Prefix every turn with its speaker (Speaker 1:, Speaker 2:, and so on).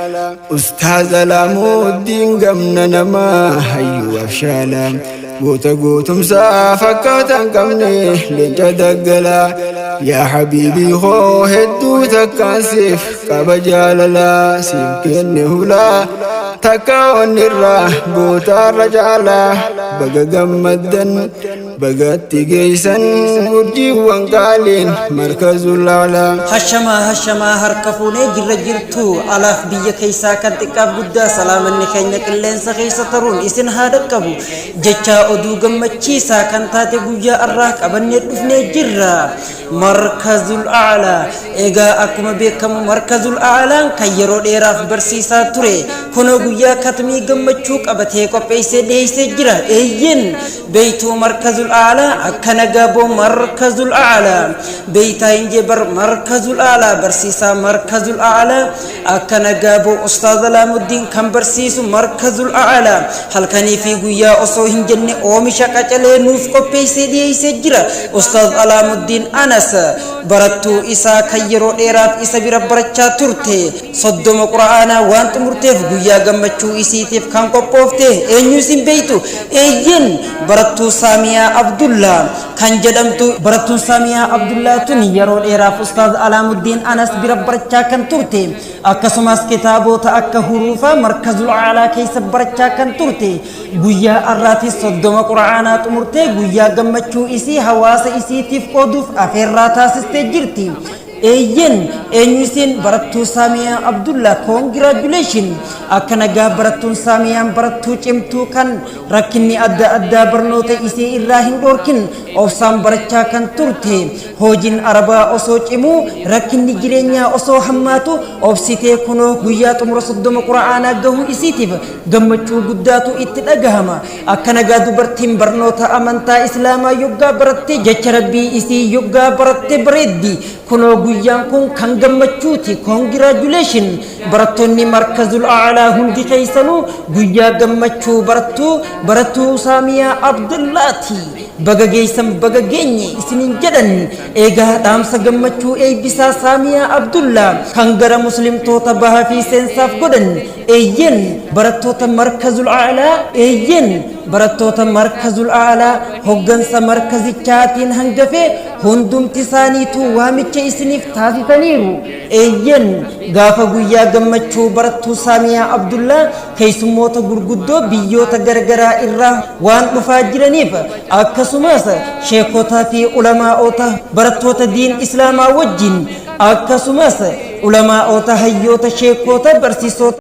Speaker 1: Ustaaz Alaamuddin gamna namaa hayyuu abshaala. Goota gootumsaa fakkaata hin qabne leenca daggalaa. Yaa habiibii koo hedduu takkaan siif qaba jaalalaa siif kenne hulaa. Takka onnirraa gootaarra caalaa baga gammaddan bagatti geeysan urjiiwwan qaaliin markazul a'laa.
Speaker 2: Hashamaa hashamaa harka fuunee jirra jirtu alaaf biyya keessaa kan xiqqaaf guddaa salaamanni keenya qilleensa keessa taruun isin haa dhaqqabu jechaa oduu gammachiisaa kan taate guyyaa arraa qabannee dhufnee jirra. Markazul A'laa egaa akkuma beekamu Markazul A'laan kan yeroo dheeraaf barsiisaa ture kunoo guyyaa katmii gammachuu qabatee qopheessee dhiyeessee jira. Eeyyen beeytuu Markazul A'laa akka nagaa boo Markazul A'laa beeytaa hin jee bar Markazul A'laa barsiisaa Markazul A'laa akka nagaa boo Ustaaz Alaamuddin kan barsiisu Markazul A'laa halkanii fi guyyaa osoo hin jenne oomisha qacalee nuuf qopheessee dhiyeessee jira. Ustaaz Alaamuddin Anas barattuu isaa kan yeroo dheeraaf isa bira barachaa turte 30 Qura'aanaa waan xumurteef guyyaa gammachuu isiitiif kan qophoofte eenyu isin beeytu? Eeyyen barattuu Saamiyaa Abdullaa kan jedhamtu. Barattuun Saamiyaa Abdullaa tun yeroo dheeraaf Ustaaz Alaamuddin Anas bira barachaa kan turte akkasumas kitaaboota akka huruufaa Markazul A'laa keessa barachaa kan turte guyyaa arraatis 30 Qura'aanaa xumurtee guyyaa gammachuu isii hawaasa isiitiif qooduuf afeerraa taasistee jirti. Eeyyen eenyu isiin barattuu Saamiyaa Abdullaa congratulation akka nagaa barattuun Saamiyaan barattuu cimtuu kan rakkinni adda addaa barnoota isii irraa hin dhoorkin obsaan barachaa kan turte hojiin arabaa osoo cimuu rakkinni jireenyaa osoo hammaatu obsitee kunoo guyyaa xumura 30 qura'aanaa gahuu isiitiif gammachuu guddaatu itti dhagahama. Akka nagaa dubartiin barnoota amantaa Islaamaa yoggaa baratte jecha Rabbii isii yoggaa baratte bareeddi. Kunoo guyyaan kun kan gammachuuti. Congratulation! Barattoonni Markazul A'laa hundi keessanuu guyyaa gammachuu barattuu barattuu Saamiyaa Abdallaati. Baga geessan baga geenye isiniin jedhan. Eegaa dhaamsa gammachuu eebbisaa Saamiyaa Abdullaa kan gara muslimtoota baha fi seensaaf godhan. Eeyyeen barattoota Markazul A'laa Eeyyeen barattoota Markazul A'laa hoggansa markazichaatiin hangafee hundumti isaaniituu waamicha isiniif taasisaniiru. Eeyyeen gaafa guyyaa gammachuu barattuu Saamiyaa Abdullaa keessummoota gurguddoo biyyoota garagaraa irraa waan dhufaa jiraniif akkasumas sheekotaa fi ulamaa'ota barattoota diin Islaamaa wajjin akkasumas ulamaa'ota hayyoota sheekoota barsiisota.